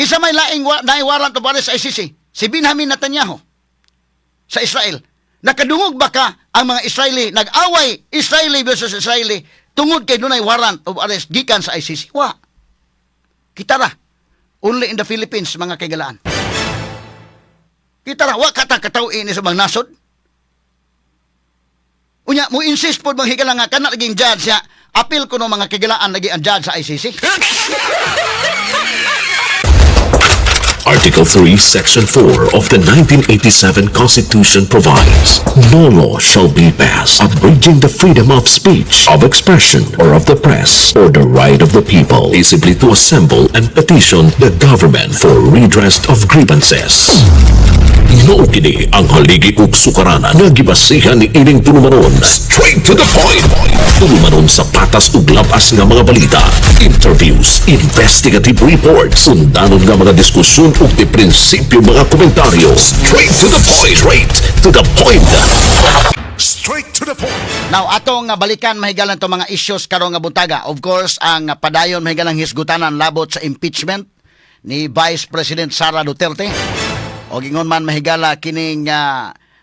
Kinsa may laing naay warrant of arrest sa ICC? Si Benjamin Netanyahu sa Israel. Nakadungog ba ka ang mga Israeli nag-away, Israeli versus Israeli, tungod kay dunay warrant of arrest gikan sa ICC? Wa. Kita ra. Only in the Philippines, mga kahigalaan. Kita ra, wa ka ta kataw ini sa mga nasod. Unya, mo insist pod, mga higala, nga kana laging judge siya, apil ko no, mga kahigalaan, lagi ang judge sa ICC. Article 3, Section 4 of the 1987 Constitution provides, "No law shall be passed abridging the freedom of speech, of expression, or of the press, or the right of the people peaceably to assemble and petition the government for redress of grievances." Mao kini ang haligi ug sukaranan nga gibasihan ni ining tulumanon. Straight to the point. Tulumanon sa patas ug labas nga mga balita, interviews, investigative reports, undanon nga mga diskusyon ug di prinsipyo mga komentaryo. Straight to the point. Straight to the point. Straight to the point. Now, atong nga balikan, mahigalan, to mga issues karong nga buntaga. Of course, ang padayon, mahigalang hisgutanan labot sa impeachment ni Vice President Sara Duterte. O gingon man, mahigala, kining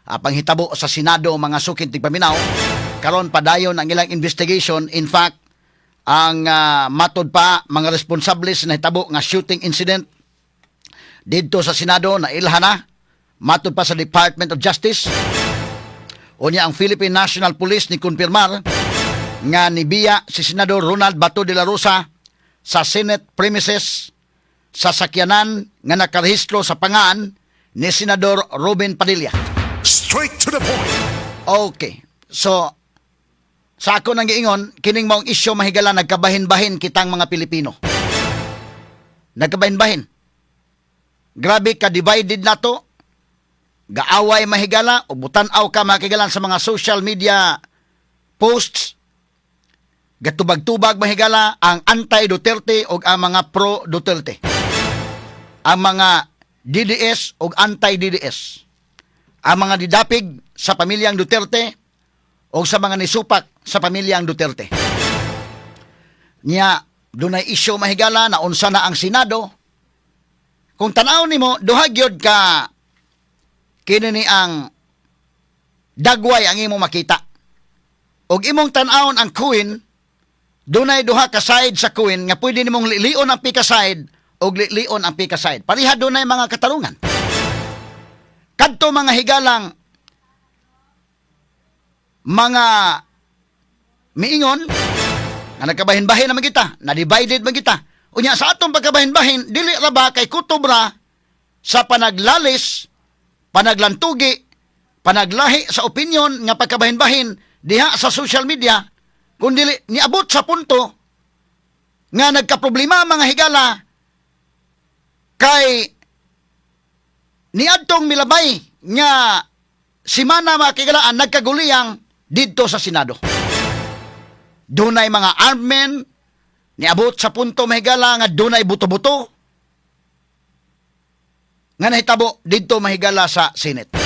panghitabo sa Senado, mga suking tigpaminaw. Karon padayon ang ilang investigation. In fact, ang matod pa mga responsable sa nahitabo nga shooting incident didto sa Senado na ilhan na matod pa sa Department of Justice. Unya ang Philippine National Police ni kumpirmar nga nibiya si Senador Ronald Bato de la Rosa sa Senate premises sa sakyanan nga nakarehistro sa pangan ni Senador Robin Padilla. Straight to the point. Okay. So, sa ako nang giingon, kining maong isyo, mahigala, nagkabahin-bahin kitang mga Pilipino. Nagkabahin-bahin. Grabe ka divided na to. Gaaway, mahigala, o butan-aw ka, mga kahigalaan, sa mga social media posts. Gatubag-tubag, mahigala, ang anti-Duterte o ang mga pro-Duterte. Ang mga DDS o anti-DDS. Ang mga didapig sa pamilyang Duterte o sa mga nisupak sa pamilyang Duterte. Nya, dunay isyu, mahigala, na unsa na ang Senado. Kung tanaw nimo, duha gyud ka kini ni ang dagway ang imong makita. Og imong tan-awon ang coin, dunay duha ka side sa coin nga pwede nimong lilion ang pika side og lilion ang pika side. Pareha dunay mga katarungan. Kadto mga higalang mga miingon nga nagkabahin-bahin naman kita, na divided man kita. Unya sa atong pagkabahin-bahin, dili ra ba kay kutob ra sa panaglalis, panaglantugi, panaglahi sa opinion nga pagkabahin-bahin diha sa social media, kung dili niabot sa punto nga nagkaproblema, mga higala, kay niadtong milabay nga simana, mga kahigalaan, nagkaguliyang didto sa Senado. Dunay mga armed men, niabot sa punto, mahigala, nga dunay buto-buto nga nahitabo didto, mahigala, sa Senate.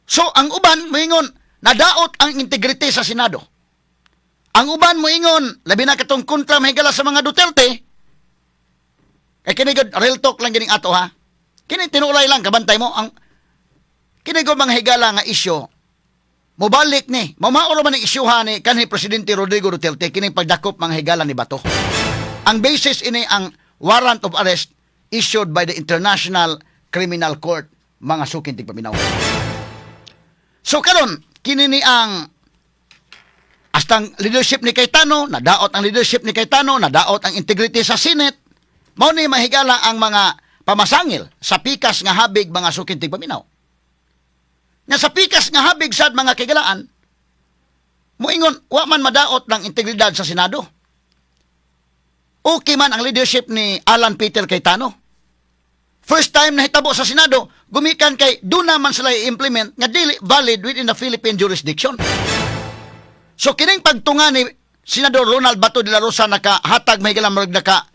So ang uban moingon nadaot ang integrity sa Senado. Ang uban moingon, labi na katong kontra, mahigala, sa mga Duterte, kay kini gud real talk lang gining ato ha. Kini tinuray lang kabantay mo ang kini gud, mga higala, nga isyu mobalik ni, mamao man ang isyuha ni kanhi Presidente Rodrigo Duterte kining pagdakop, mga higala, ni Bato. Ang basis ini ang warrant of arrest issued by the International Criminal Court, mga suking tigpaminaw. So karon kini ni ang hastang leadership ni Cayetano, nadaot ang leadership ni Cayetano, nadaot ang integrity sa Senate. Mao ni, mahigala, ang mga pamasangil sa pikas nga habig, mga suking tigpaminaw. Nga sa pikas nga habig sad, mga kahigalaan, muingon wa man madaot ng integridad sa Senado. Okay man ang leadership ni Alan Peter Cayetano. First time na hitabo sa Senado, gumikan kay doon naman sila i-implement nga dili valid within the Philippine jurisdiction. So kining pagtunga ni Senador Ronald Bato de la Rosa nakahatag, mahigala, murag naka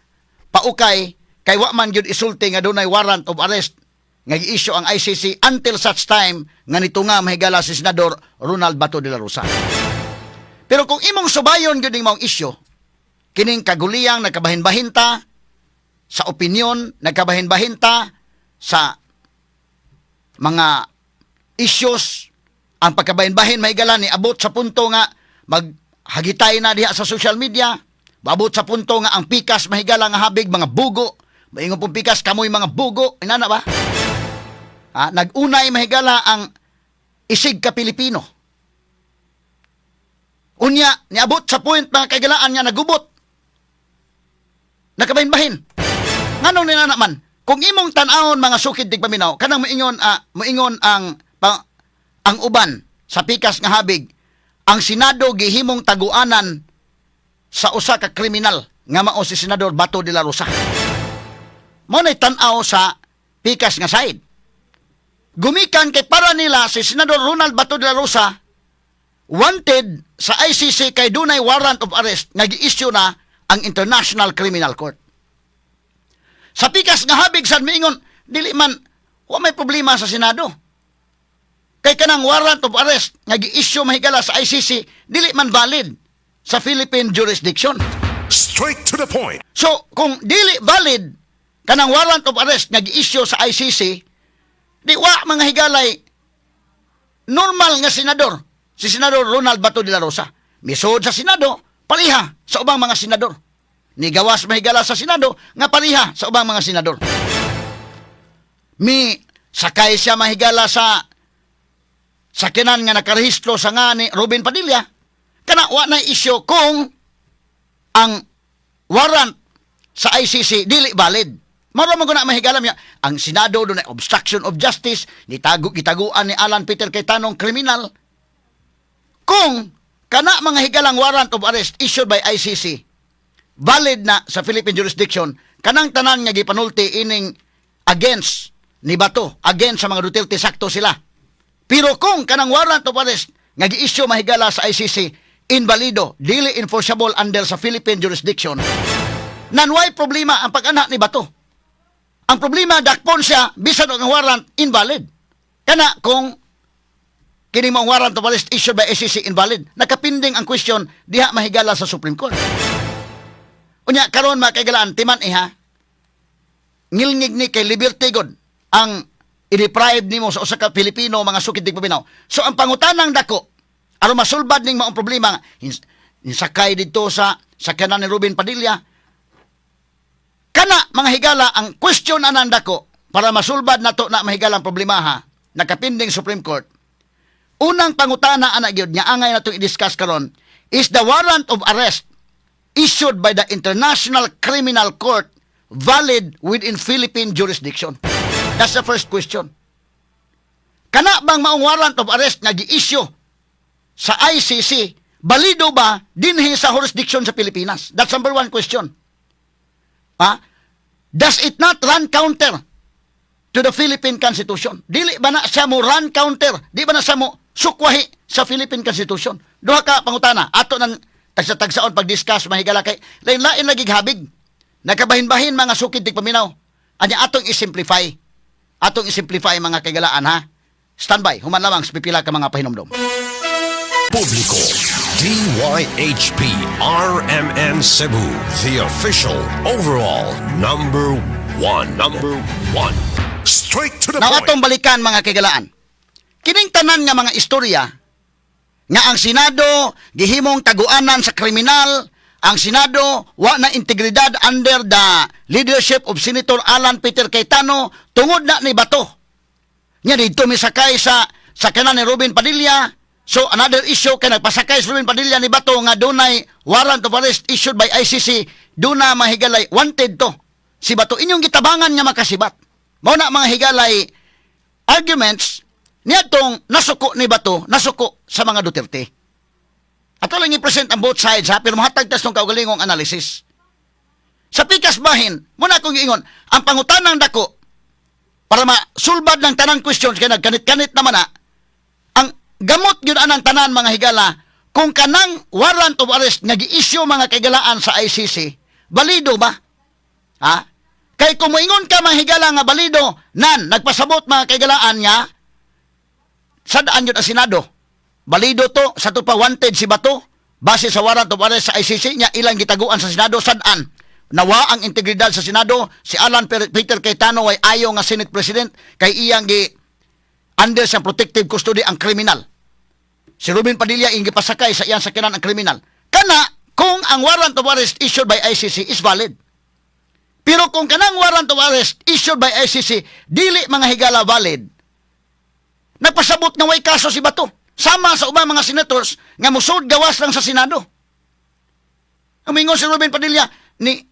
paukay kay wa man gyud isulti nga dunay warrant of arrest nga gi-issue ang ICC until such time nga nitunga, mahigala, si Senador Ronald Bato de la Rosa. Pero kung imong subayon gyud ning maong issue, kining kaguliyang nagkabahin-bahin ta, Sa opinion, nagkabahin-bahin ta sa mga issues. Ang pagkabahin-bahin, mahigala, ni abot sa punto nga maghagitay na diha sa social media, abot sa punto nga ang pikas, mahigala, nga habig mga bugo. Maingon pong pikas, "Kamoy mga bugo." Inana ba? Ah, nag-unay, mahigala, ang isig ka Pilipino. Unya, niabot sa point, mga kaigalaan, nga nagubot. Nakabahin-bahin. Nganong ninana man? Kung imong tan-awon, mga sukid tigpaminaw, kanang moingon ang uban sa pikas nga habig, ang Senado gihimong taguanan sa usa ka kriminal nga mao si Senador Bato de la Rosa. Mao na'y tan-aw sa pikas nga side. Gumikan kay para nila si Senador Ronald Bato de la Rosa wanted sa ICC kay dunay warrant of arrest nga gi-issue na ang International Criminal Court. Sa pikas nga habig sad miingon, dili man, wa may problema sa Senado. Kay kanang warrant of arrest nga gi-issue, mahigala, sa ICC, dili man valid sa Philippine jurisdiction. Straight to the point. So, kung dili valid kanang warrant of arrest nga gi-issue sa ICC, di wa, mga higalay, normal nga senador si Senador Ronald Bato de la Rosa. Misud sa Senado, pareha sa ubang mga senador. Nigawas, mahigala, sa Senado nga pareha sa ubang mga senador. Mi sakay siya, mahigala, sa sakinan nga nakarehistro sa nga ni Robin Padilla, kana wa na issue kung ang warrant sa ICC dili valid. Maro man na, mahigala niya. Ang Senado doon ay obstruction of justice, nitago gitaguan ni Alan Peter Cayetano kriminal. Kung kana, mga higalang, warrant of arrest issued by ICC valid na sa Philippine jurisdiction, kanang tanan nga gipanulti ining against ni Bato, against sa mga Duterte, sakto sila. Pero kung kanang warrant of arrest nga gi-issue, mahigala, sa ICC invalido, dili enforceable under sa Philippine jurisdiction, nanway problema ang pag-ana ni Bato. Ang problema, dakpon siya bisan og ang warrant invalid. Kana kung kini mong warrant of arrest issued by ICC invalid, nakapinding ang question diha, mahigala, sa Supreme Court. Unya karon, mga kaigalaan, timan iha. Ngilngig ni kay liberty god ang i-deprive nimo sa usa ka Pilipino, mga sukid tigpaminaw. So ang pangutanang dako aron masulbad ning maong problema nga hinsakay didto sa sakyanan ni Robin Padilla, kana, mga higala, ang question anang dako para masulbad nato na, mahigala, ang problema ha nakapinding Supreme Court. Unang pangutana ana gyud nga angay natong i-discuss karon is the warrant of arrest issued by the International Criminal Court valid within Philippine jurisdiction? That's the first question. Kana bang maong warrant of arrest nga gi-issue sa ICC, balido ba dinhi sa jurisdiction sa Pilipinas? That's number one question. Ha? Does it not run counter to the Philippine Constitution? Dili ba na siya mo run counter? Di ba na siya mo sukwahi sa Philippine Constitution? Duha ka pangutana. Ato nang tagsa-tagsaon pag-discuss, mahigala, kay lain-lain lagi habig. Nakabahin-bahin, mga sukid tigpaminaw. Anya atong i-simplify. Atong i-simplify, mga kaigalaan, ha. Standby, human lamang sa pipila ka mga pahinomdom. Publiko. DYHP RMN Cebu, the official overall number one. Number one. Straight to the Now point. Atong balikan, mga kaigalaan. Kining tanan nga mga istorya nga ang Senado gihimong taguanan sa kriminal, ang Senado wa na integridad under the leadership of Senator Alan Peter Cayetano tungod na ni Bato. Nya didto misakay sa sakyanan ni Robin Padilla. So another issue kay nagpasakay si Robin Padilla ni Bato nga dunay warrant of arrest issued by ICC, duna, mahigalay, wanted to. Si Bato inyong gitabangan nga makasibat. Mao na, mga higalay, arguments niadtong nasuko ni Bato, nasuko sa mga Duterte. Ato lang i-present ang both sides ha, pero mahatag tas tong kaugalingong analysis. Sa pikas bahin, muna akong giingon, ang pangutanang dako para masulbad ng tanang questions kay nagkanit-kanit naman na, ang gamot yun anang tanan, mga higala, kung kanang warrant of arrest nga gi-issue, mga kaigalaan, sa ICC, balido ba? Ha? Kay kung moingon ka, mga higala, nga balido, nan, nagpasabot, mga kaigalaan, nga, sadaan yun ang Senado. Balido to, sa to pa wanted si Bato, base sa warrant of arrest sa ICC, niya ilang gitaguan sa Senado, sadaan. Nawa ang integridad sa Senado, si Alan Peter Cayetano ay ayo nga Senate President kay iyang gi under sa protective custody ang kriminal. Si Robin Padilla iyang gipasakay sa iyang sakyanan ang kriminal. Kana kung ang warrant of arrest issued by ICC is valid. Pero kung kanang warrant of arrest issued by ICC dili, mga higala, valid, nagpasabot nga way kaso si Bato. Sama sa ubang mga senators nga musud gawas lang sa Senado. Umingon si Robin Padilla ni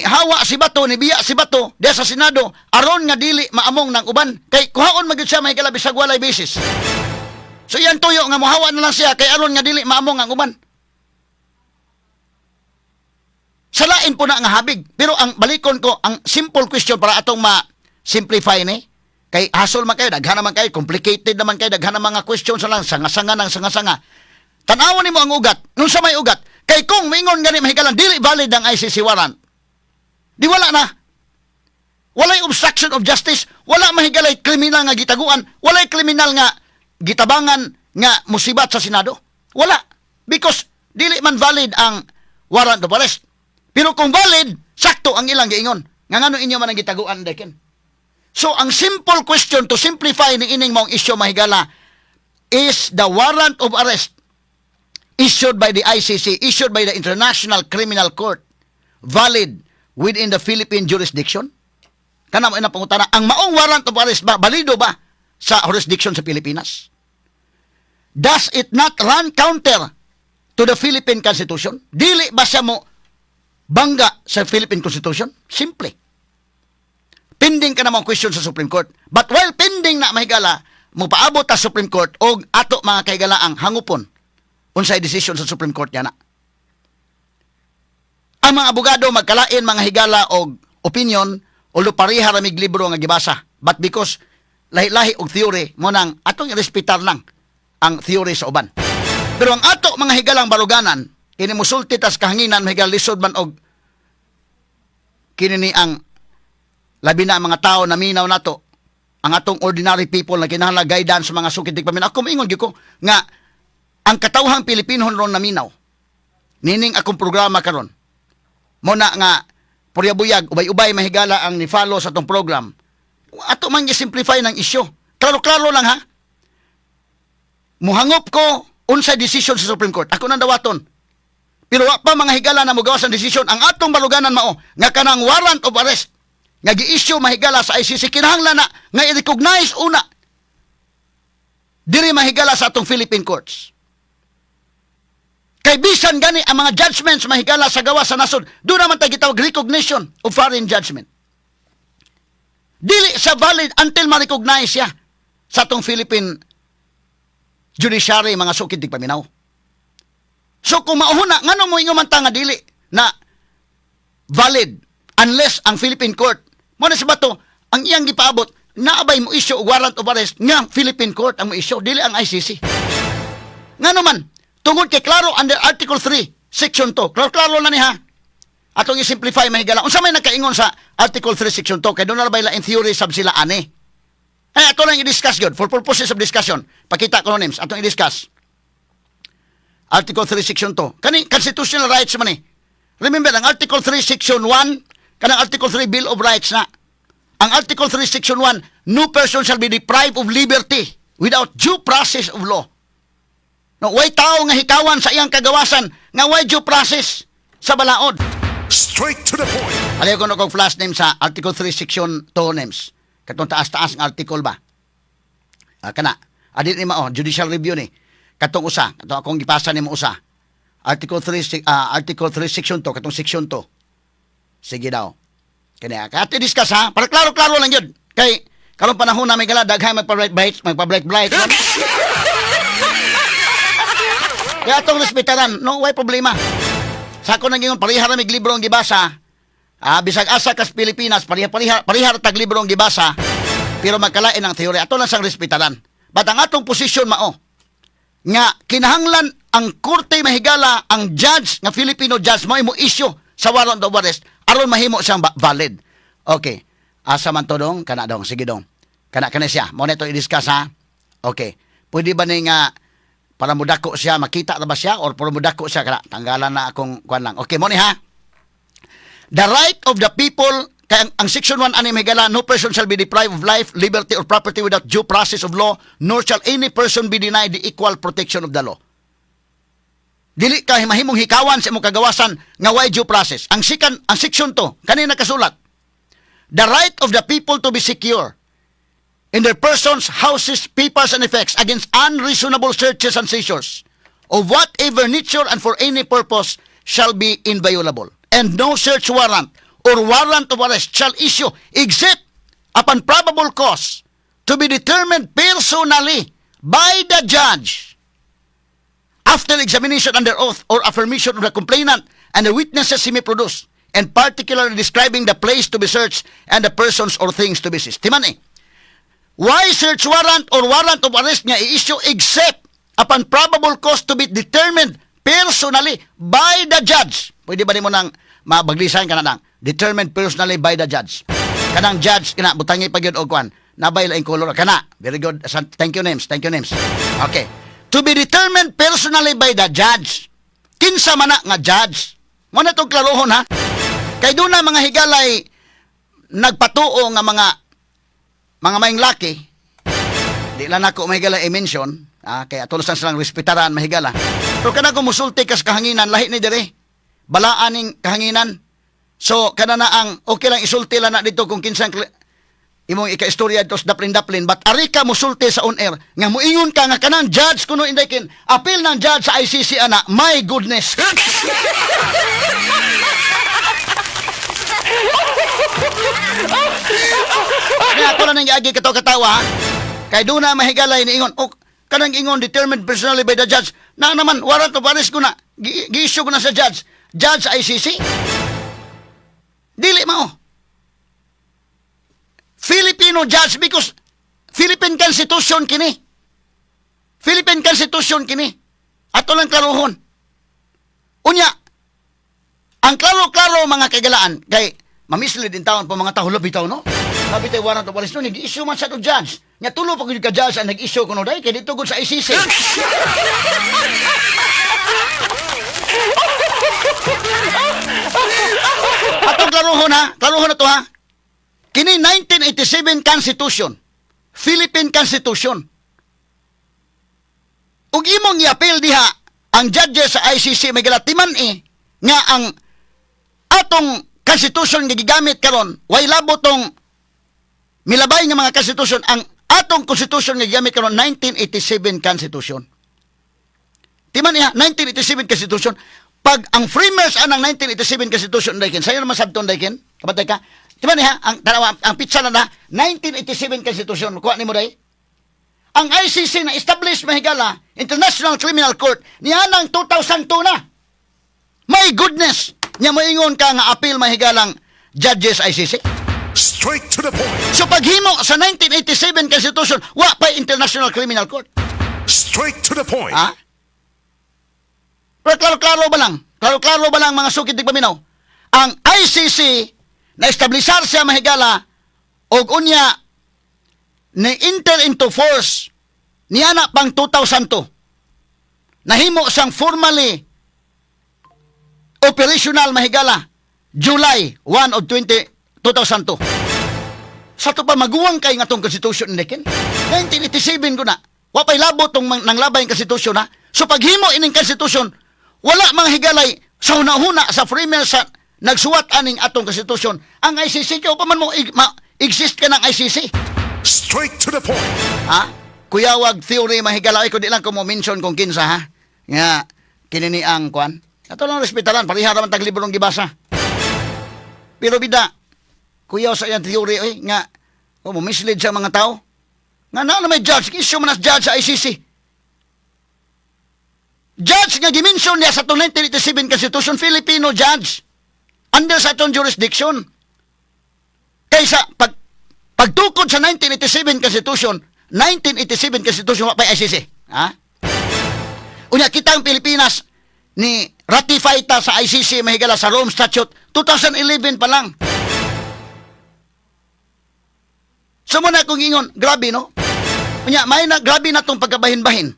hawa si Bato, ni biya si Bato diya sa Senado aron nga dili maamong ng uban kay kuhaon magyud siya, may bisag walay basis. So iyan tuyo nga mohawa na lang siya kay aron nga dili maamong ang uban. Sa lain po na nga habig. Pero ang balikon ko, ang simple question para atong ma-simplify ni, kay hasol man kayo, daghan naman kayo, complicated naman kayo, daghan naman mga questions lang, sanga-sanga ng sanga-sanga. Tan-awon nimo ang ugat. Nung sa may ugat, kay kung mingon gani, mahigala, dili valid ang ICC warrant. Di wala na. Walay obstruction of justice, wala mahigalay kriminal nga gitaguan, walay kriminal nga gitabangan nga musibat sa Senado. Wala. Because dili man valid ang warrant of arrest. Pero kung valid, sakto ang ilang giingon. Nga ngano inyo man ang gitaguan deken. So ang simple question to simplify ni ining maong issue, mahigala, is the warrant of arrest issued by the ICC, issued by the International Criminal Court, valid within the Philippine jurisdiction? Kana mo ina pangutana, ang maong warrant of arrest ba, balido ba sa jurisdiction sa Pilipinas? Does it not run counter to the Philippine Constitution? Dili ba siya mo bangga sa Philippine Constitution? Simple. Pending ka namang question sa Supreme Court. But while pending na, mahigala, mupaabot ta Supreme Court og ato mga kahigala ang hangupon unsay decision sa Supreme Court yana. Ang mga abogado magkalain, mga higala, og opinion, although pareha ra mig libro nga gibasa. But because lahi-lahi og theory mo nang atong irespetar lang ang theory sa uban. Pero ang ato, mga higalang baruganan, kini musulti tas kahanginan, mahigala, lisod man og kini ni ang labi na ang mga tao na minaw nato, ang atong ordinary people na kinahanglan guidance sa mga sukid paminaw. Ako moingon gyud ko nga ang katawhang Pilipino ron naminaw nining akong programa karon mo na nga purya buyag ubay-ubay, mahigala, ang ni-follow sa atong program. Ato man gi-simplify ng isyu. Klaro-klaro lang ha. Muhangop ko unsay decision sa Supreme Court. Ako nang dawaton. Pero wa pa, mga higala, na mugawas ang desisyon. Ang atong baruganan mao nga kanang warrant of arrest nga gi-issue, mahigala, sa ICC, kinahanglan na nga i-recognize una diri, mahigala, sa atong Philippine courts. Kay bisan gani ang mga judgments, mahigala, sa gawas sa nasod, doon naman tayo gitawag recognition of foreign judgment. Dili sa valid until ma-recognize siya sa atong Philippine judiciary, mga sukid paminaw. So kung mauhuna, ngano mo ingon man ta nga dili na valid unless ang Philippine court mo na sa Bato ang iyang gipaabot, naabay mo issue og warrant of arrest nga Philippine court ang mo issue, dili ang ICC? Ngano man? Tungod kay klaro under Article 3 Section 2. Klaro-klaro na ni ha. Atong i-simplify, mahigala. Unsa may nakaingon sa Article 3 Section 2? Kay doon na ba in theory sab sila ani. Eh ato lang i-discuss gyud for purposes of discussion. Pakita ko names atong i-discuss. Article 3 Section 2. Kani constitutional rights man ni. Remember ang Article 3 Section 1, kanang Article 3 Bill of Rights na. Ang Article 3 Section 1, no person shall be deprived of liberty without due process of law. No, way tao nga hikawan sa iyang kagawasan nga way due process sa balaod. Straight to the point. Alayo ko na kong flash name sa Article 3 Section 2 names. Katong taas-taas ng article ba? Ah, kana. Adi ni mao judicial review ni. Katong usa, katong akong gipasa nimo usa. Article 3 Section 2, katong Section 2. Sige daw. Kani ka discuss ha, para klaro-klaro lang yun. Kay karon panahon na may gala daghan magpa-bright magpa-bright bright. Kaya atong respetaran, no way problema. Sa ako nang ingon, pareha ra mig libro ang gibasa. Ah, bisag asa kas Pilipinas, pareha pareha pareha ra tag libro ang gibasa. Pero magkalain ang teorya. Ato lang sang respetaran. But ang atong posisyon mao nga kinahanglan ang korte, mahigala, ang judge nga Filipino judge mo mo issue sa warrant of arrest aron mahimo siyang valid. Okay. Asa man to dong? Kana dong. Sige dong. Kana kana siya. Mo na ito i-discuss ha. Okay. Pwede ba ni nga para mudako siya, makita na ba siya or para mudako siya kana? Tanggalan na akong kuan lang. Okay mo ni ha. The right of the people, kay ang section 1 ani, mahigala, no person shall be deprived of life, liberty or property without due process of law, nor shall any person be denied the equal protection of the law. Dili ka mahimong hikawan sa imong kagawasan nga way due process. Ang second, ang section 2, kanina kasulat. The right of the people to be secure in their persons, houses, papers, and effects against unreasonable searches and seizures of whatever nature and for any purpose shall be inviolable. And no search warrant or warrant of arrest shall issue except upon probable cause to be determined personally by the judge after examination under oath or affirmation of the complainant and the witnesses he may produce, and particularly describing the place to be searched and the persons or things to be seized. Timan eh. Way search warrant or warrant of arrest nga i-issue except upon probable cause to be determined personally by the judge. Pwede ba nimo nang mabaglisan ka na nang determined personally by the judge? Kanang judge kana butangi pa gyud og kwan. Nabay laing color kana. Very good. Thank you, names. Thank you, names. Okay. To be determined personally by the judge. Kinsa man na nga judge? Mo na tong klarohon ha. Kay doon na mga higalay nagpatuo nga mga maing laki, di lang ako, mahigala, i-mention, kaya tulosan silang respetaran, mahigala. Pero kana kung musulti kas kahanginan, lahi ni dire. Balaan ning kahanginan. So, kana na ang, okay lang isulti lang na dito kung kinsang imong ika-istorya dito sa daplin-daplin, but ari ka musulti sa on air, nga muingon ka nga kanang judge kuno inday appeal ng judge sa ICC ana, my goodness. Kaya ako lang nang giagi kato katawa, ha? Kay doon na mahigalay ni ingon, oh, kanang ingon determined personally by the judge. Na naman, warrant of arrest ko na, gi-issue ko na sa judge. Judge ICC? Dili mao. Filipino judge because Philippine Constitution kini. Philippine Constitution kini. Ato lang klarohon. Unya, ang klaro-klaro, mga kaigalaan, kay mamislead din taon po mga tao, bitaw no? Sabi tayo warrant of arrest no, nag-issue man sa to judge. Nya tulo pa gud ka judge ang nag-issue kuno dai kay dito gud sa ICC. Atong klarohon ha, klarohon na to ha. Kini 1987 Constitution, Philippine Constitution. Ug imong i-appeal diha ang judges sa ICC may galatiman eh nga ang atong constitution nga gigamit karon way labo tong milabay nga mga constitution. Ang atong constitution nga gigamit karon, 1987 Constitution. Timan niya, 1987 Constitution. Pag ang framers anang 1987 Constitution daykin, sayo naman sabton daykin, kabatay ka. Timan niya, ang tanawa ang pitsa na na 1987 Constitution, kuha nimo day. Ang ICC na establish, mahigala, International Criminal Court, niya nang 2002 na. My goodness! Nya moingon ka nga appeal, mahigalang, judges ICC. Straight to the point. So paghimo sa 1987 Constitution, wa pa International Criminal Court. Straight to the point. Ha? Pero klaro-klaro ba lang? Klaro-klaro ba lang, mga sukid tigpaminaw? Ang ICC na establisar siya, mahigala, og unya ni enter into force niya na pang 2002. Nahimo siyang formally operational, mahigala, July 1 of 20, 2002. Sa to pa maguwang kay nga tong constitution ni Ken. 1987 ko na. Wa pay labo tong nanglabay ang constitution ha. So paghimo ining constitution, wala mga higalay sa hunahuna sa framer sa nagsuwat aning atong constitution. Ang ICC kay pa man mo exist ka ng ICC. Straight to the point. Ha? Kuyawag theory, mahigala, ay ko di lang ko mo mention kung kinsa ha. Nga kini ni ang kwan. Ato lang respetaran, pareha ra man tag librong gibasa. Pero bida, kuyaw sa iyang theory oy nga oh, mo mislead sa mga tao. Nga na may judge, issue man as judge sa ICC. Judge nga gimension niya sa atong 1987 Constitution, Filipino judge. Under sa atong jurisdiction. Kaysa pagtukod sa 1987 Constitution, 1987 Constitution, wa pay ICC. Ha? Unya kita ang Pilipinas ni ratify ta sa ICC, mahigala, sa Rome Statute 2011 pa lang. So mo na kung ingon, grabe no? Unya may na grabe na tong pagkabahin-bahin.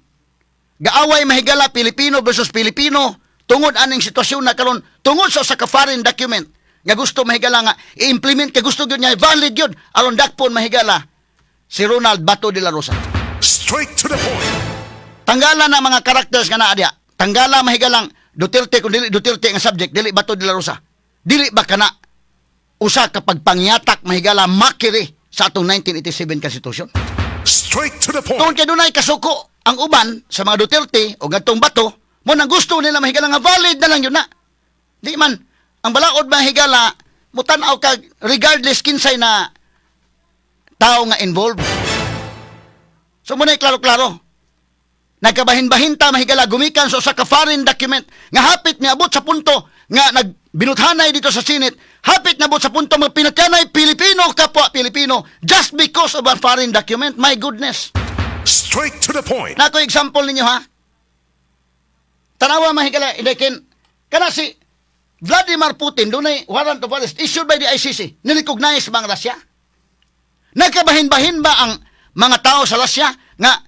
Gaaway, mahigala, Pilipino versus Pilipino tungod aning sitwasyon na karon tungod sa usa ka foreign document. Nga gusto, mahigala, nga i-implement kay gusto gyud nga valid gyud aron dakpon, mahigala, si Ronald Bato de la Rosa. Straight to the point. Tanggala na mga characters nga naa diha. Tanggala, mahigalang, Duterte kung dili Duterte ang subject, dili Bato de la Rosa. Dili ba kana usa ka pagpangyatak, mahigala, mockery sa atong 1987 Constitution? Straight to the Tungod point. kay dunay kasuko ang uban sa mga Duterte o gatong Bato, mo nang gusto nila, mahigala, nga valid na lang yun na. Di man ang balaod, mahigala, mutan-aw ka regardless kinsay na tao nga involved. So muna klaro-klaro. Nagkabahin-bahin ta, mahigala, gumikan sa usa ka foreign document nga hapit niabot sa punto nga nagbinuthanay dito sa Senate, hapit niabot sa punto magpinatyanay Pilipino kapwa Pilipino just because of a foreign document. My goodness. Straight to the point. Na ako example ninyo ha. Tanawa, mahigala, ilekin kana si Vladimir Putin, dunay warrant of arrest issued by the ICC. Nirecognize ba ang Russia? Nagkabahin-bahin ba ang mga tao sa Russia nga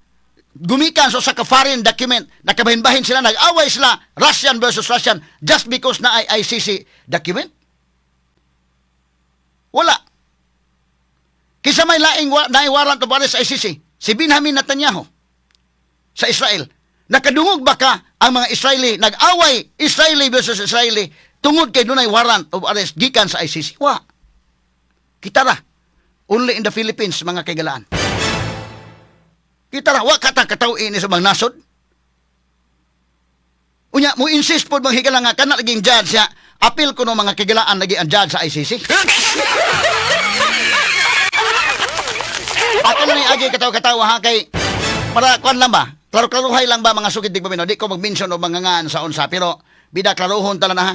gumikan sa usa ka foreign document, nakabahin-bahin sila, nag-away sila, Russian versus Russian, just because na ay ICC document? Wala. Kinsa may laing naay warrant of arrest sa ICC? Si Benjamin Netanyahu sa Israel. Nakadungog ba ka ang mga Israeli nag-away, Israeli versus Israeli, tungod kay dunay warrant of arrest gikan sa ICC? Wa. Kita ra. Only in the Philippines, mga kaigalaan. Kita ra, wa ka ta kataw ini sa mga nasod. Unya, mo insist pod mga higala nga kana laging judge siya. Apil ko no, mga kigalaan, lagi ang judge sa ICC. Ako lang yung agi katawa-katawa ha, kay para kuan lang ba? Klaro-klaruhay lang ba, mga sukid tigpaminaw. Di ko mag-mention o mga ngaan sa unsa, pero bida klaruhon tala na ha.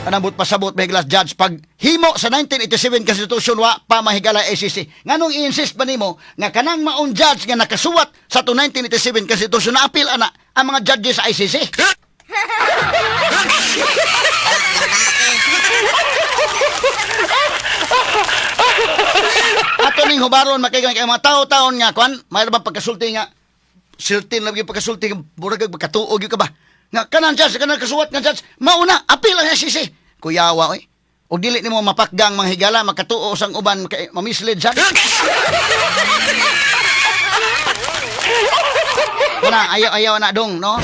Kanang but pasabot may glass judge pag himo sa 1987 Constitution, wa pa, mahigala, ICC. Nganong i-insist ba nimo nga kanang maong judge nga nakasuwat sa to 1987 Constitution na appeal ana ang mga judges sa ICC? Ato ning hubaron makaigan kay mga tao-taon nga kuan, mayroon ba pagkasulti nga certain lang yung pagkasulti, murag og makatuog gyud ka ba? Nga kanang judge, kanang kasuwat nga judge, mauna appeal ang ICC. Kuyawa oy. Og dili nimo mapakgang, mga higala, makatuo sang uban kay mamislead sad. Wala, ayaw ayaw na dong, no?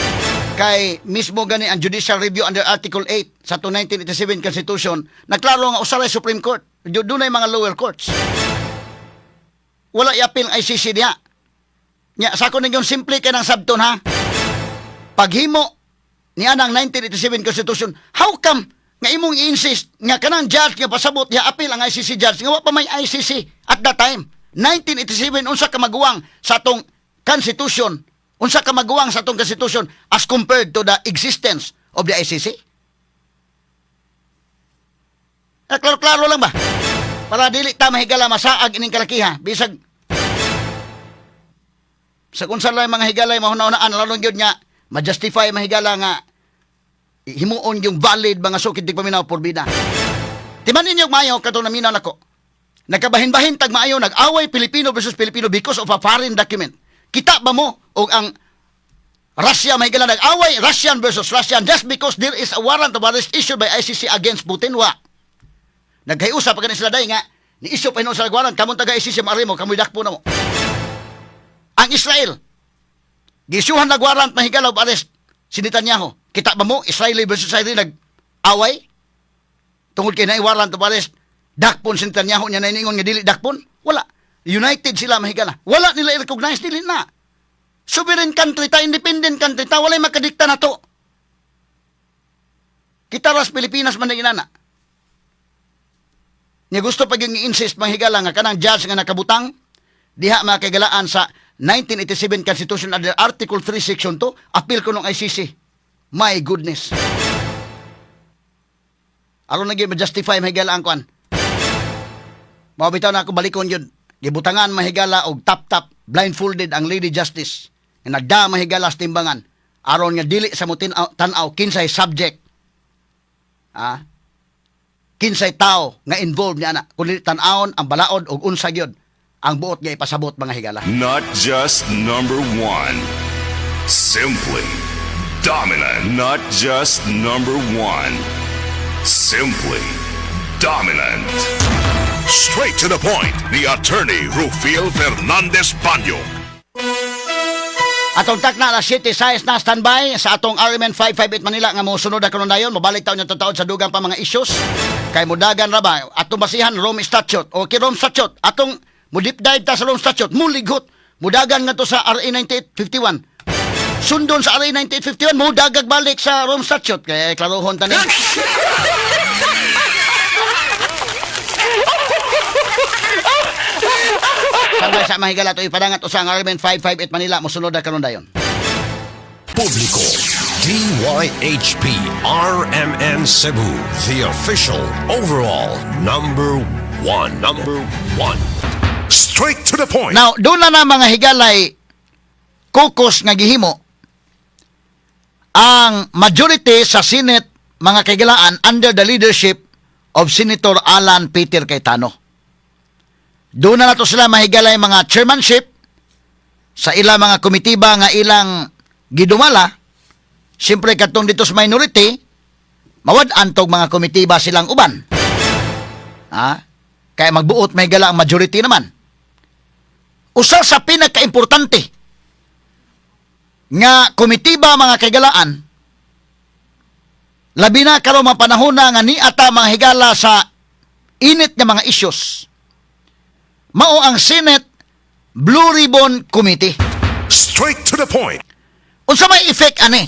Kay mismo gani ang judicial review under Article 8 sa 1987 Constitution, nagklaro nga usa ra Supreme Court. Dunay mga lower courts. Wala i-appeal ang ICC diha. Nya, sa ako ninyo, simple kay ng sabton ha. Paghimo ni anang 1987 Constitution, how come nga imong i-insist nga kanang judge nga pasabot ya appeal ang ICC judge nga wa pa may ICC at that time? 1987, unsa ka maguwang sa atong Constitution? Unsa ka maguwang sa atong Constitution as compared to the existence of the ICC? Eh, klaro-klaro lang ba? Para dili ta, mahigala, masaag ining kalakiha. Bisag sa kung saan lang, mga higalay, mahuna-hunaan, lalo gyud nga ma-justify, mahigala, nga himuon yung valid, mga sukid tigpaminaw, porbida. Timan ninyo maayo katong naminaw nako. Nagkabahin-bahin tag maayo, nag-away Pilipino versus Pilipino because of a foreign document. Kita ba mo og ang Russia, may gala, nag-away Russian versus Russian just because there is a warrant of arrest issued by ICC against Putin? Wa. Naghiusa pa gani sila day nga ni issue pa hinuon sa warrant, kamong taga ICC, maari mo kamoy dakpo na mo. Ang Israel, giisyuhan nag warrant, mahigala, of arrest si Netanyahu. Kita ba mo Israeli versus Israeli nag-away tungod kay naay warrant of arrest, dakpon si Netanyahu nya naningon nga dili dakpon? Wala. United sila, mahigala. Wala nila i-recognize, dili na. Sovereign country ta, independent country ta, walay makadikta na to. Kita ras Pilipinas man na inana. Nya gusto pag yung insist, manghigala, nga kanang judge nga nakabutang diha, mga kagalaan, sa 1987 Constitution under Article 3 Section 2, appeal ko ng ICC. My goodness. Aron lagi ma-justify, mahigala, ang kuan. Mao bitaw na ako balikon yun. Gibutangan, mahigala, og tap-tap, blindfolded ang Lady Justice. Nga nagda, mahigala, sa timbangan. Aron nga dili sa mo tan-aw kinsay subject. Ah? Kinsay tao nga involved niya na. Kundi tan-awon ang balaod og unsa gyud ang buot nga ipasabot, mga higala. Not just number one. Simply dominant. Not just number one. Simply Dominant. Straight to the point, the Attorney Rufil Fernandez Banyo. Atong takna, alas 7:06 na. Standby sa atong RMN 558 Manila nga mosunod na karon dayon. Mobalik taon yung taon sa dugang pa mga issues kay mudagan ra ba. Atong basihan, Rome Statute. Okay, Rome Statute, atong mo deep dive ta sa Rome Statute, mulighot mudagan nga to sa RA 9851, sundon sa RA 9851, mudagag balik sa Rome Statute, kay klarohon ta ni. Standby sa mahigala to ipadangat usa ang RMN 558 Manila, mosunod na karon dayon. Publiko. DYHP RMN Cebu, the official overall number one. Number one. Straight to the point. Now, doon na na mga higalay caucus nga gihimo ang majority sa Senate, mga kahigalaan, under the leadership of Senator Alan Peter Cayetano. Doon na nato sila, mahigalay, mga chairmanship sa ilang mga komitiba nga ilang gidumala. Siyempre, katong dito sa minority, mawad-an tog mga komitiba silang uban. Ha? Kaya magbuot, mahigala, ang majority naman. Usa sa pinakaimportante nga komitiba, mga kaigalaan, labi na karon mga panahon na nga niata, mga higala, sa init nga mga issues, mao ang Senate Blue Ribbon Committee. Straight to the point. Unsa may effect ani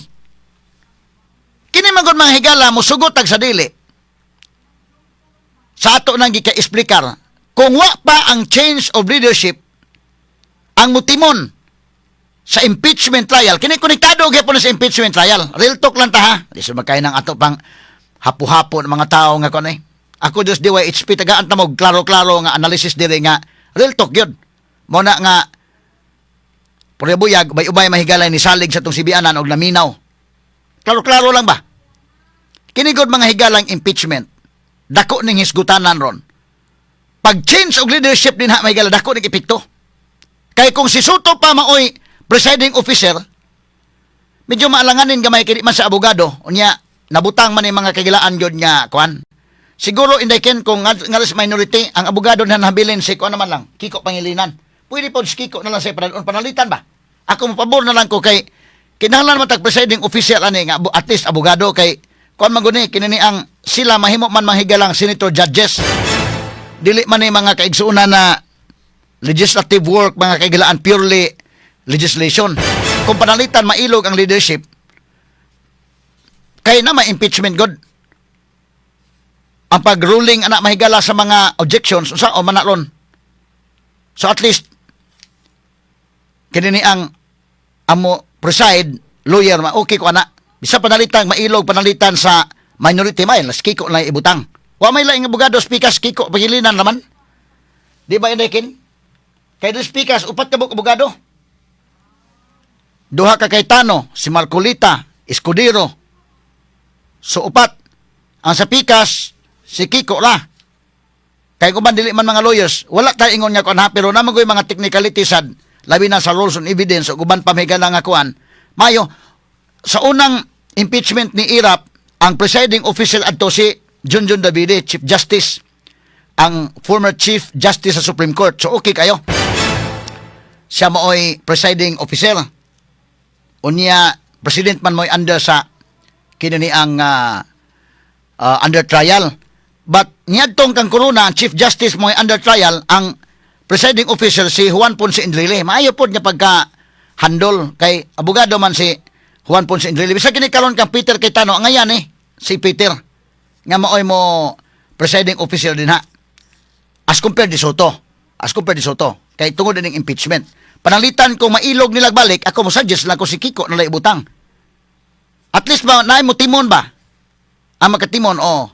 kini man gud, mga higala? Musugot tag sa dili sa ato nang gika-explikar, kung wa pa ang change of leadership, ang mutimon sa impeachment trial kini konektado gyapon sa impeachment trial. Real talk lang ta ha, di sa magkay ng ato pang hapo-hapo ng mga tao nga kon eh. Ako Diyos DYHP, tagaan ta mo klaro-klaro nga analysis diri nga real talk gyud mo na nga puribuyag ubay-ubay mahigalay ni salig sa tong sibianan og naminaw. Klaro-klaro lang ba? Kini gud, mga higalang impeachment, dako ning hisgutanan ron. Pag change og leadership din ha, mahigala, dako ning epekto. Kay kung si Sotto pa maoy presiding officer, medyo maalanganin gamay kay di man sa abogado. Unya, nabutang man yung mga kagilaan yun nga, kuan. Siguro, inday ken, kung nga sa minority, ang abogado na nabilin si kuan naman lang, Kiko Pangilinan. Pwede po si Kiko na lang sa panalitan ba? Ako mapabor na lang ko kay kinahanglan man tag presiding official ani nga at least abogado, kay kuan man guni kini ni ang sila mahimo man manghigalang senator judges. Dili man ni mga kaigsuonan na legislative work, mga kaigalaan, purely legislation. Kung panalitan mailog ang leadership, kay na may impeachment god. Ang pag-ruling anak, mahigala, sa mga objections unsa o man na ron. So at least kini ni ang amo preside lawyer ma okay ko ana. Bisa panalitan mailog panalitan sa minority, may las Kiko na ibutang. Wa may laing abogado speakers, Kiko Pangilinan naman. Di ba, Enriquin? Kay dos speakers, upat ka buok abogado. Duha ka Cayetano, si Marcoleta, Escudero. So upat. Ang sa pikas, si Kiko ra. Kay kung dili man mga lawyers, wala tayo ingon nga kuan ha, pero naman ko'y mga technicalities sad, labi na sa rules on evidence ug uban pa may nga kuan. Mayo, sa unang impeachment ni Erap, ang presiding official adto si Junjun Davide, Chief Justice, ang former Chief Justice sa Supreme Court. So okay kayo. Siya maoy presiding officer. Unya, president man mo'y under sa kini ni ang under trial. But niadtong kang Corona, ang Chief Justice mo'y under trial, ang presiding officer si Juan Ponce Enrile. Maayo pod niya pagka handle kay abogado man si Juan Ponce Enrile. Bisag kini karon kang Peter Cayetano, ang ngayan eh si Peter nga maoy mo presiding officer din ha. As compared di Sotto. As compared di Sotto. Kay tungod din impeachment. Panalitan kung mailog nilag balik, ako mo suggest lang ko si Kiko na ibutang. At least ba, naay mo timon ba? Ang makatimon, oh.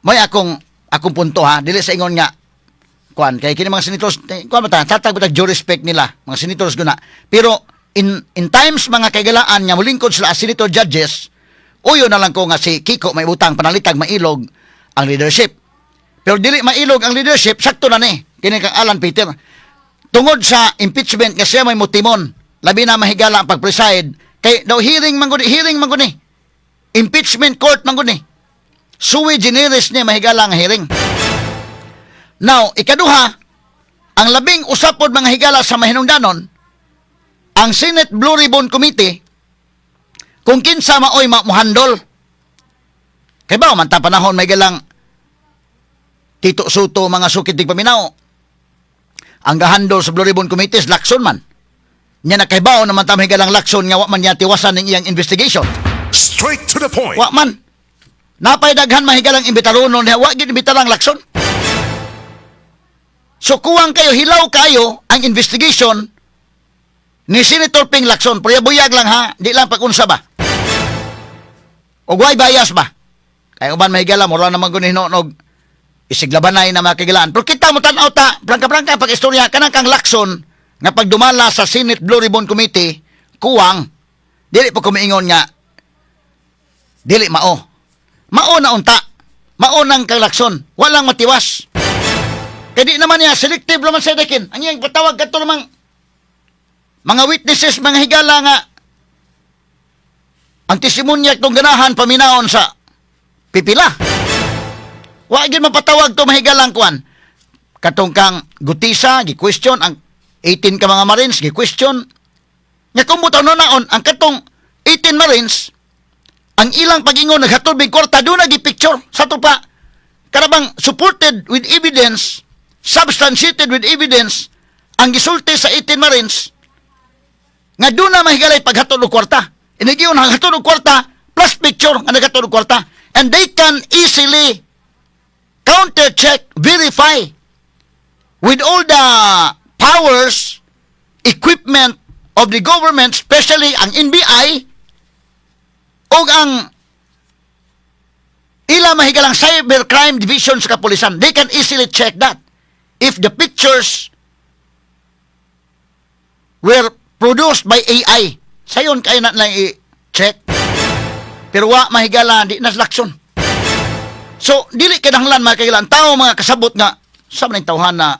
May akong punto ha, dili sa ingon nga kuan kay kini mga senators eh, kuan ba ta tatag ba tag due respect nila mga senators guna, pero in times, mga kaigalaan, nga molingkod sila as senator judges, uyo na lang ko nga si Kiko may butang panalitag mailog ang leadership. Pero dili mailog ang leadership, sakto na ni kini kang Alan Peter tungod sa impeachment nga siya may motimon, labi na, mahigala, ang pag-preside kay daw hearing man gud, hearing man gud ni, impeachment court man gud ni. Sui generis ni, mahigala, nga hearing. Now, ikaduha, ang labing usapod, mga higala, sa mahinungdanon, ang Senate Blue Ribbon Committee, kung kinsa maoy muhandol. Kay ba man ta panahon may galang Tito Sotto, mga sukit tig paminaw. Ang gahandol sa Blue Ribbon Committee is Lacson man. Nya nakaibaw naman ta, galang Lacson, nga wa man niya tiwasan ning iyang investigation. Straight to the point. Wa man. Napay daghan mahigalang imbitaronon niya, wa gid imbitarang Lacson. So kuwang kayo, hilaw kayo ang investigation ni Senator Ping Lacson. Pero buyag lang ha, di lang pag-unsa ba. Og way bias ba? Kay uban, mahigala, mura naman ko og isiglabanay na mga kagilaan. Pero kita mo tan-aw ta, prangka-prangka pag istorya, kanang kang Lacson, nga pagdumala sa Senate Blue Ribbon Committee, kuwang, dili pa kumiingon nga, dili mao. Mao na unta. Mao nang kang Lacson. Walang matiwas. Kaya di naman niya, selective naman sa dekin. Ang iyang patawag kadto namang mga witnesses, mga higala nga, ang testimonya itong ganahan paminaon sa pipila. Wa gyud mapatawag to mahigalang kuan. Katong kang Guteza, gi-question ang 18 ka mga Marines, gi-question. Nga kung butaw naon ang katong 18 Marines, ang ilang pag-ingon naghatod mig kwarta, doon na gi-picture sa to pa. Karabang supported with evidence, substantiated with evidence, ang gisulti sa 18 Marines, nga doon na mahigalay paghatod og kwarta. Inigiyon ang hatod og kwarta plus picture nga naghatod og kwarta. And they can easily counter-check, verify with all the powers, equipment of the government, especially ang NBI, o ang ila mahigalang cybercrime division sa kapulisan. They can easily check that. If the pictures were produced by AI, sayon kayo na lang i-check. Pero wa mahigala, di na Lacson. So, dili kinahanglan, mga kailan tao mga kasabot nga sa mga tawhan na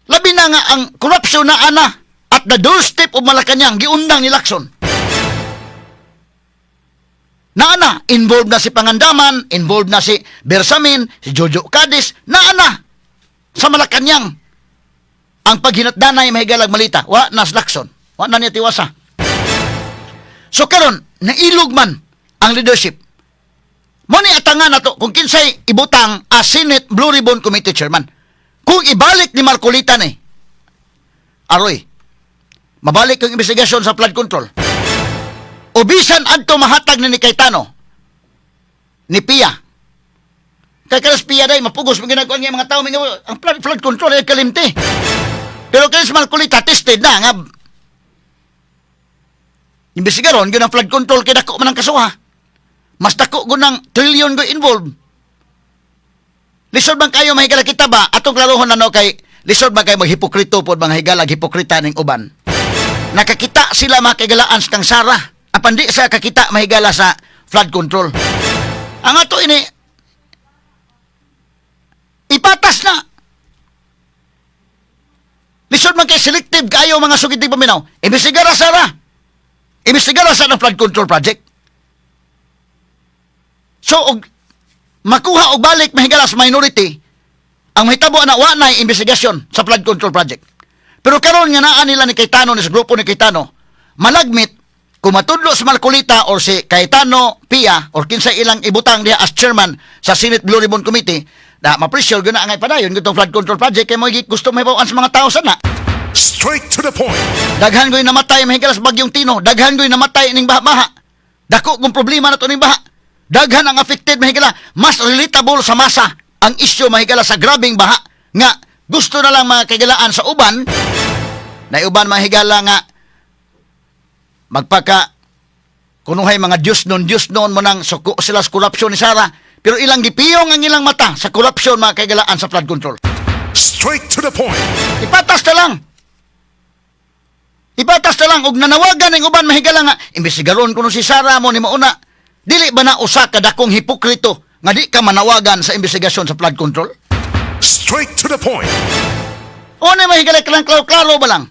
labi na nga ang corruption na ana at the doorstep of Malacanang, giundang ni Lacson. Naa na, involved na si Pangandaman, involved na si Bersamin, si Jojo Cadiz, naa na sa Malacanang. Ang paghinatdanay mahigalag malita, wa na si Lacson. Wa na niya tiwasa. So karon nailog man ang leadership. Mo ni atangan nato kung kinsay ibutang as Senate Blue Ribbon Committee Chairman. Kung ibalik ni Marcolita ni, aroy, mabalik ang investigasyon sa flood control. O bisan adto mahatag ni Cayetano, ni Pia. Kay kalas Pia day, mapugos mo ginagawa nga mga tao, mga, ang flood control ay kalimti. Pero kay si Marcolita, tested na nga imbestigaron gyud ang flood control kay dako man ang kasuha. Mas dako gud ng trillion go involved. Lisod man kayo, mahigala, kita ba atong klarohon na no, kay lisod man kayo maghipokrito pod, mga higala, hipokrita ning uban. Nakakita sila, mga kaigalaan, sa kang Sara. Apan di sa kakita, mahigala, sa flood control. Ang ato ini ipatas na. Lisod man kay selective kayo, mga sugid paminaw. Imbestigara Sara. Imbestigara sa ng flood control project. So, og makuha og balik, mahigala, sa minority, ang mahitabo na wa na investigasyon sa flood control project. Pero karon nga naa nila ni Cayetano, ni sa grupo ni Cayetano, malagmit kung matudlo sa Marcolita or si Cayetano Pia or kinsa ilang ibutang diha as chairman sa Senate Blue Ribbon Committee, na ma-pressure gyud na ang padayon gitong flood control project kay mo gusto mahibaw-an sa mga tao sana. Straight to the point. Daghan ko'y namatay, mahigala, sa bagyong Tino. Daghan ko'y namatay ning baha-baha. Dako kong problema na to ning baha. Daghan ang affected, mahigala. Mas relatable sa masa ang isyu, mahigala, sa grabing baha. Nga gusto na lang, mga kaigalaan, sa uban, na uban, mahigala, nga magpaka kunuhay mga Diyos noon mo nang suko sila sa korupsyon ni Sara. Pero ilang gipiyong ang ilang mata sa korupsyon, mga kaigalaan, sa flood control. Straight to the point. Ipatas na lang. Ipatas na lang og nanawagan ng uban, mahigala, nga imbestigaron kuno si Sara mo ni mauna. Dili ba na usa ka dakong hipokrito nga di ka manawagan sa investigasyon sa flood control? Straight to the point. O na, mahigala ka lang, klaro-klaro ba lang?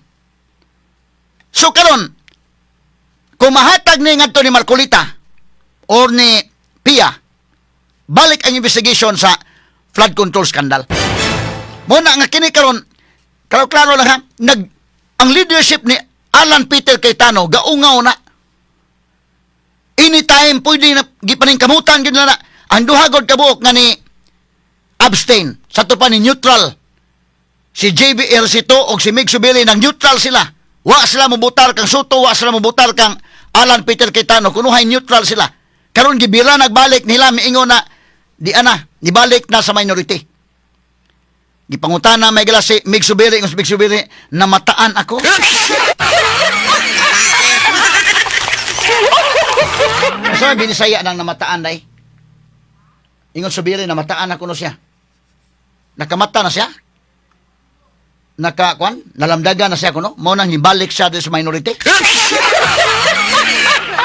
So karon, kung mahatag ni ngadto ni Marcolita or ni Pia Balik ang investigation sa flood control scandal. Mao na nga kini karon, klaro-klaro lang ha, ang leadership ni Alan Peter Cayetano gaungaw na. Anytime pwede na gipaningkamutan gyud na. Ang duha gud kabuok nga ni abstain sa pa ni neutral si JB Ejercito o si Migz Zubiri, nang neutral sila. Wa sila mobutar kang Sotto, wa sila mobutar kang Alan Peter Cayetano, kunuhay neutral sila. Karon gibira nagbalik nila, miingon na di ana, nibalik na sa minority. Gipangutana may gala si Migz Zubiri, ingon si Migz Zubiri, "Namataan ako." Sa binisaya nang namataan day. Ingon Zubiri, "Namataan ako," no siya. Nakamata na siya. Naka kwan, nalamdaga na siya kuno. Mao nang hibalik siya sa minority.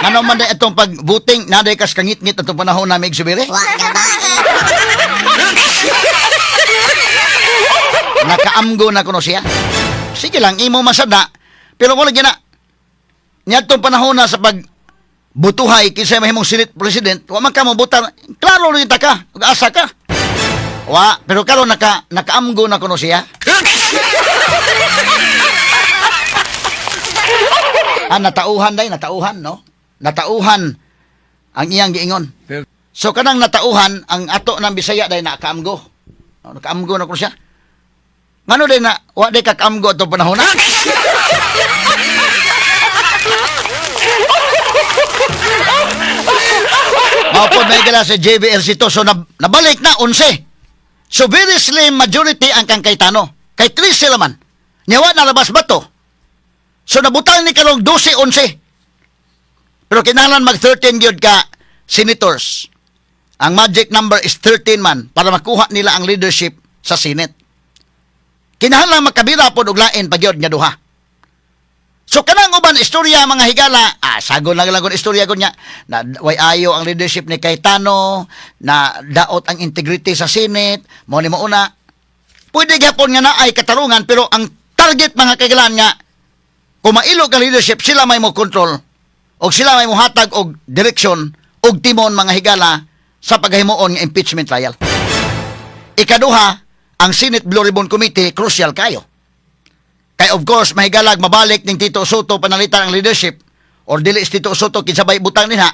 Ano man day itong pag-voting, naday kas kangit-ngit atong panahon na, Migz Zubiri? Wa gabae. Nakaamgo na kuno siya. Sige lang, imo masada. Pero wala gina. Niadtong panahon na sa pag butuhay kinsa mahimong Senate President, wa man ka mobutar. Klaro rin ta ka, ug asa ka. Wa, pero karon nakaamgo na kuno siya. Ah, natauhan day, natauhan, no? Natauhan ang iyang giingon. So kanang natauhan, ang ato ng Bisaya day nakaamgo. No, nakaamgo na kuno siya. Ngano day na wa day kakaamgo atong panahon na? Mao po may gala sa JB Ejercito. So nabalik na 11. So very slim majority ang kang Cayetano. Kay 13 laman. Niya wa nalabas ba to? So nabutang ni karong 12-11. Pero kinahanglan mag 13 gyud ka senators. Ang magic number is 13 man para makuha nila ang leadership sa Senate. Kinahanglan makabira pod og lain pa gyud nga duha. So kanang uban istorya, mga higala, ah, sagon lang lang istorya ko niya, na way ayo ang leadership ni Cayetano, na daot ang integrity sa Senate, mo ni mauna. Pwede gyapon nga naay katarungan, pero ang target, mga kaigalan, nga kung mailog ang leadership, sila may mo control og sila may mohatag og direksyon og timon, mga higala, sa paghimuon nga impeachment trial. Ikaduha, ang Senate Blue Ribbon Committee crucial kayo. Kay of course, mahigalag mabalik ning Tito Sotto panalitan ang leadership or dili si Tito Sotto, kinsa bay butang dinha,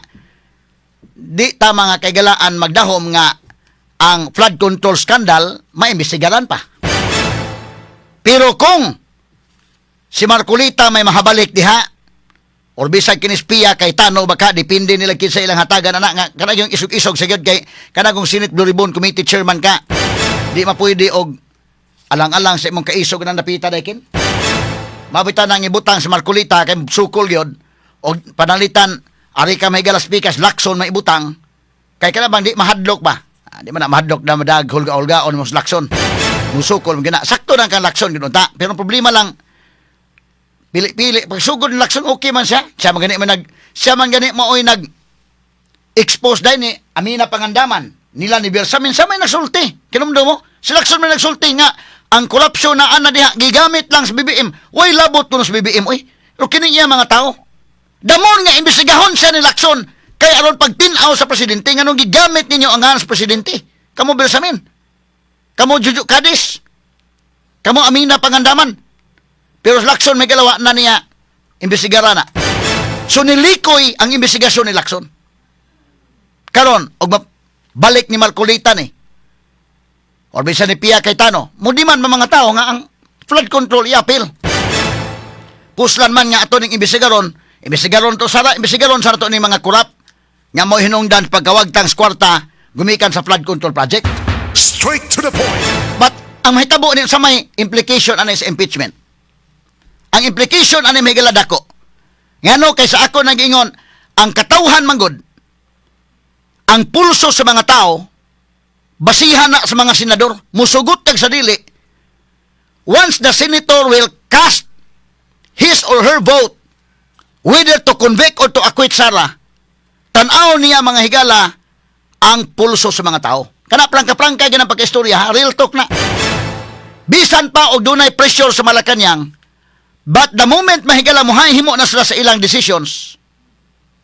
di ta, mga kaigalaan, magdahom nga ang flood control scandal maimbestigaran pa. Pero kung si Marcoleta may mahabalik diha or bisag kinis Pia Cayetano baka, depende nila kinsa ilang hatagan ana nga kanang yung isog-isog sa gyud, kay kanang kung Senate Blue Ribbon Committee chairman ka, di mapwede og alang-alang sa imong kaisog na napita daykin. Mabita nang ibutang si Marcoleta kay sukol gyud og panalitan ari ka may galas pikas Lacson may ibutang kay kana bang di mahadlok ba? Ah, di man na mahadlok na madag hulga-hulgaon mo sa Lacson. Musukol mo gina. Sakto nang kang Lacson gyud unta. Pero ang problema lang, pili-pili pag sugod ng Lacson, okay man siya. Siya man gani maoy nag expose dahil ni Amina Pangandaman nila ni Bersamin, siya may nagsulti. Kinumdo mo si Lacson may nagsulti nga ang korupsyon na ana diha gigamit lang sa BBM. Way labot kuno sa BBM oy, pero kini iya mga tao damon nga imbestigahon siya ni Lacson kay aron pagtin-aw sa presidente, nganong gigamit ninyo ang ngalan sa presidente, kamo Bersamin, kamo Juju Cadiz, kamo Amina Pangandaman? Pero si Lacson may galawa na niya imbestigara na. So nilikoy ang investigasyon ni Lacson. Karon og balik ni Marcoleta ni or bisan ni Pia Cayetano, mo di man mga tao nga ang flood control i-appeal. Puslan man nga ato ning imbestigaron, imbestigaron to sara, imbestigaron sara to ni mga kurap nga mo hinungdan pagkawagtang sa kwarta gumikan sa flood control project. Straight to the point. But ang mahitabo ni sa may implication ani sa impeachment. Ang implication ani may dako. Ngano kay sa ako nag-ingon, ang katawhan manggod, ang pulso sa mga tao basihan na sa mga senador, musugot kag sa dili. Once the senator will cast his or her vote whether to convict or to acquit Sara, tan-aw niya, mga higala, ang pulso sa mga tao. Kana prangka-prangka ginang pagkaistorya, ha? Real talk na. Bisan pa og dunay pressure sa Malacanang, but the moment, mahigala, mo himo na sila sa ilang decisions,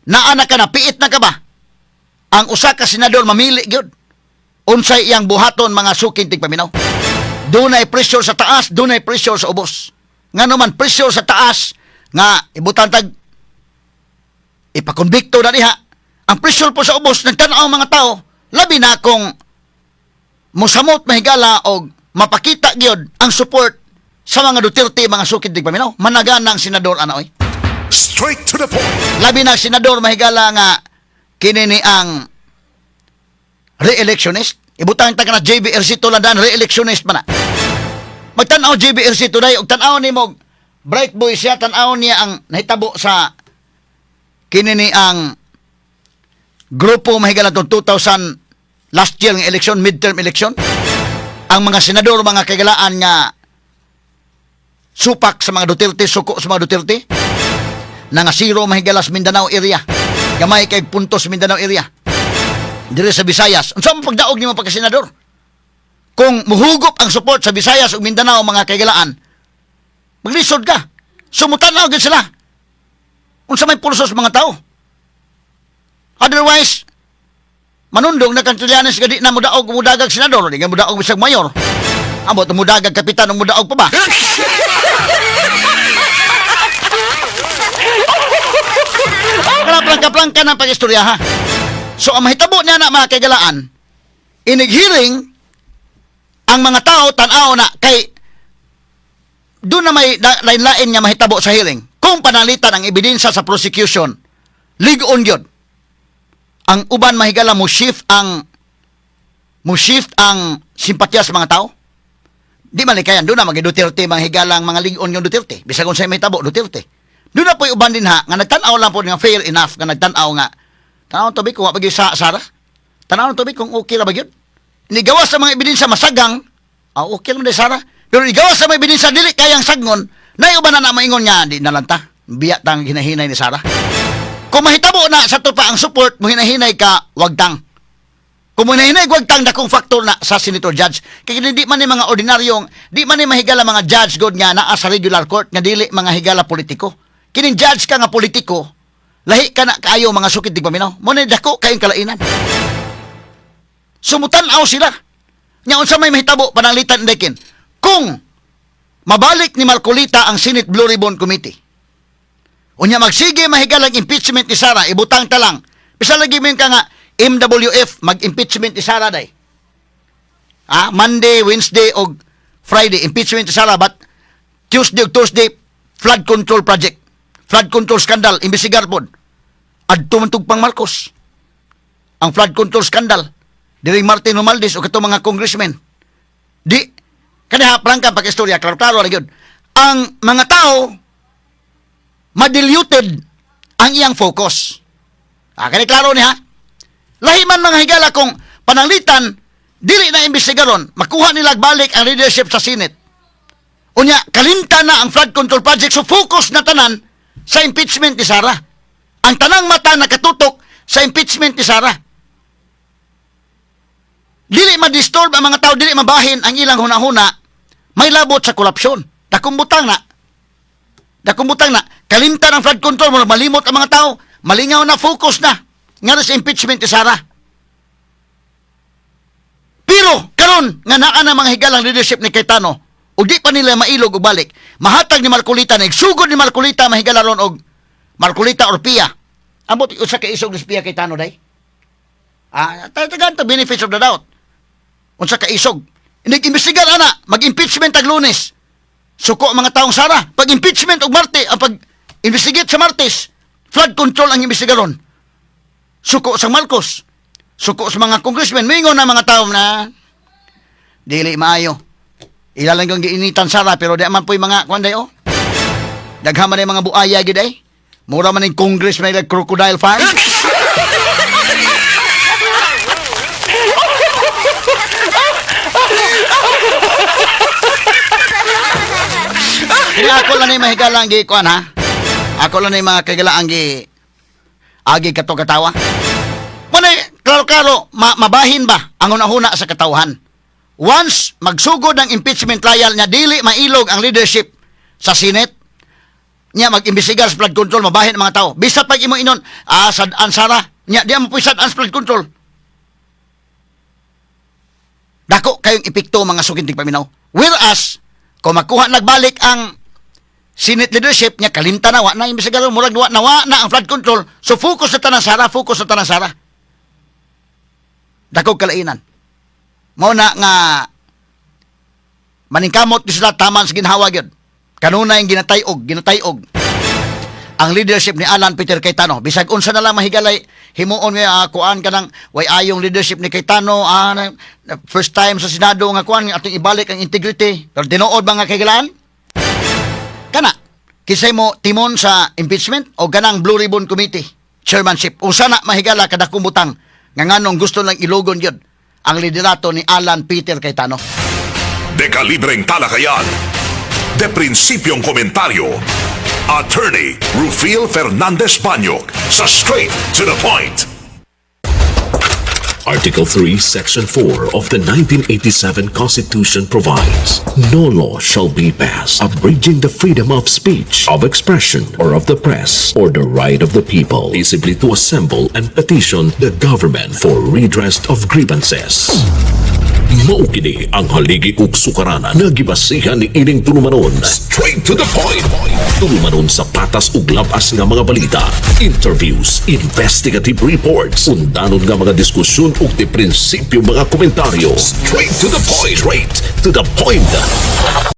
naa na ka na, piit na ka ba? Ang usa ka senador mamili gyud. Unsay iyang buhaton, mga suking tigpaminaw. Dunay pressure sa taas, dunay pressure sa ubos. Nga naman pressure sa taas nga ibutan tag ipakonbikto na diha. Ang pressure po sa ubos, nagtanaw ang mga tao, labi na kung musamot, mahigala, og mapakita gyud ang support sa mga Duterte, mga suking tigpaminaw. Managan ng senador ana oy. Straight to the point. Labi na senador, mahigala, nga kini ni ang re-electionist. Ibutang ta ka na JB Ercito landan, re-electionist man na. Magtan-aw JB Ercito day og tan-aw nimo, bright boy siya, tan-aw niya ang nahitabo sa kini ni ang grupo, mahigala, tong 2000 last year nga election, midterm election. Ang mga senador, mga kagalaan, nga supak sa mga Duterte, suko sa mga Duterte, na nga zero, mahigala, sa Mindanao area. Gamay kay puntos sa Mindanao area. Dire sa Visayas. Unsa mo pagdaog nimo pagka senador? Kung muhugop ang support sa Visayas ug Mindanao, mga kagalaan, maglisod ka. Sumutan-aw gyud sila. Unsa may pulso sa mga tao? Otherwise, manundong na kang Trillanes nga di na mudaog, mudagag senador, di nga mudaog bisag mayor. Ambot mudagag kapitan ug mudaog pa ba? Kana plangka-plangka ng pag-istorya ha. So ang mahitabo niya na, mga kagalaan, inig-hearing ang mga tao tan-aw na kay doon na may lain-lain nga mahitabo sa hearing. Kung panalitan ang ebidensya sa prosecution, ligon yun. Ang uban, mahigala, mo shift ang simpatya sa mga tao. Di man likayan, doon na mga Duterte, mga higalang mga ligon yung Duterte. Bisag unsay mahitabo, Duterte. Doon na po'y uban din ha, nga nagtanaw lang po nga fair enough, nga nagtanaw nga, tanaw tubig kung wa pa gyud sa Sara. Tanaw tubig kung okay ra ba gyud. Nigawas sa mga ebidensya masagang, ah, okay naman di Sara. Pero nigawas sa mga ebidensya dili kayang sagngon, na uban na na maingon nga, di nalanta. Biya tang hinahinay ni Sara. Kung mahitabo na sa to pa ang support, mo hinahinay ka, wag tang. Kung mo hinahinay, wag tang, dakong factor na sa senator judge. Kaya di man ni mga ordinaryong, di man ni mahigala mga judge god nga naa sa regular court, nga dili mga higala politiko. Kining judge ka nga politiko, lahi ka na kaayo, mga sukid di paminaw. Mo na dako kayong kalainan. Sumutan-aw sila. Nya unsa may mahitabo pananglitan dekin? Kung mabalik ni Marcolita ang Senate Blue Ribbon Committee. Unya magsige, mahigalang, impeachment ni Sara, ibutang ta lang. Bisa lagi mo yung ka nga MWF mag-impeachment ni Sara day. Ah, Monday, Wednesday og Friday impeachment ni Sara, but Tuesday ug Thursday flood control project. Flood control scandal imbestigar pod. Adto man tugpang Marcos. Ang flood control scandal. Diri Martin Romualdez o katong mga congressmen. Di kaniha prangka pag-istorya, klaro-klaro ra gyud. Ang mga tao madiluted ang iyang focus. Ah, kani klaro ni ha. Lahi man, mga higala, kung pananglitan dili na imbestigaron, makuha nila balik ang leadership sa Senate. Unya, kalinta na ang flood control project, so focus na tanan sa impeachment ni Sara. Ang tanang mata nakatutok sa impeachment ni Sara. Dili ma-disturb ang mga tao, dili mabahin ang ilang hunahuna, may labot sa korupsyon. Dakong butang na. Dakong butang na. Kalimtan ang flood control, malimot ang mga tao, malingaw na, focus na nga sa impeachment ni Sara. Pero karon nga naa na, mga higalang, leadership ni Cayetano ug di pa nila mailog og balik. Mahatag ni Marcolita, nagsugod ni Marcolita, mahigala ron, og Marcolita or Pia. Ambot usa ka isog ni Pia Cayetano day. Ah, tagaan ta benefits of the doubt. Unsa ka isog. Inig-imbestigar ana, mag-impeachment tag Lunes. Suko ang mga taong Sara. Pag impeachment og Marte, ang pag investigate sa Martes, flood control ang imbestigaron. Suko sa Marcos. Suko sa mga congressmen. Mingon na mga tao na dili maayo. Ila lang kang giinitan Sara, pero di man po'y mga kuan day oh. Daghan man yung mga buaya gid ay. Mura man yung congressman like crocodile farm. Kaya ako lang ni mahigalang gi kuan ha. Ako lang ni mga kagalaan gi agi kato katawa. Muna, klaro-klaro, mabahin ba ang hunahuna sa katawhan? Once magsugod ang impeachment trial niya, dili mailog ang leadership sa Senate, niya mag-imbestigar sa flood control, mabahin ang mga tao. Bisa pag imo inon, ah, sad-an Sara, niya, di mo po sad-an sa flood control. Dako kayong epekto, mga suking tigpaminaw. Whereas, kung makuha nagbalik ang Senate leadership niya, kalimta na, wa na imbestigador, murag wa na, wa na ang flood control. So focus sa tanan Sara, focus sa tanan Sara. Dako kalainan. Mao na nga maningkamot ni sila taman sa ginhawa gyud. Kanunay ginatay-og, ginatay-og ang leadership ni Alan Peter Cayetano. Bisag unsa na lang mahigalay himuon nga kuan kanang way ayong leadership ni Cayetano, first time sa Senado nga kuan atong ibalik ang integrity. Pero tinuod ba nga kahigalaan? Kana kisay mo timon sa impeachment o ganang Blue Ribbon Committee chairmanship? Usa na mahigala kadakong butang nga nganong gusto lang ilugon gyud ang liderato ni Alan Peter Cayetano. De kalibreng talakayan. De prinsipyong komentaryo. Attorney Rufil Fernandez Banyok sa Straight to the Point. Article 3, Section 4 of the 1987 Constitution provides, "No law shall be passed abridging the freedom of speech, of expression, or of the press, or the right of the people peaceably to assemble and petition the government for redress of grievances." Mao kini ang haligi ug sukaranan nga gibasihan ni ining tulumanon. Straight to the Point. Tulumanon sa patas ug labas nga mga balita, interviews, investigative reports, undanon nga mga diskusyon ug di prinsipyo mga komentaryo. Straight to the Point. Straight to the Point.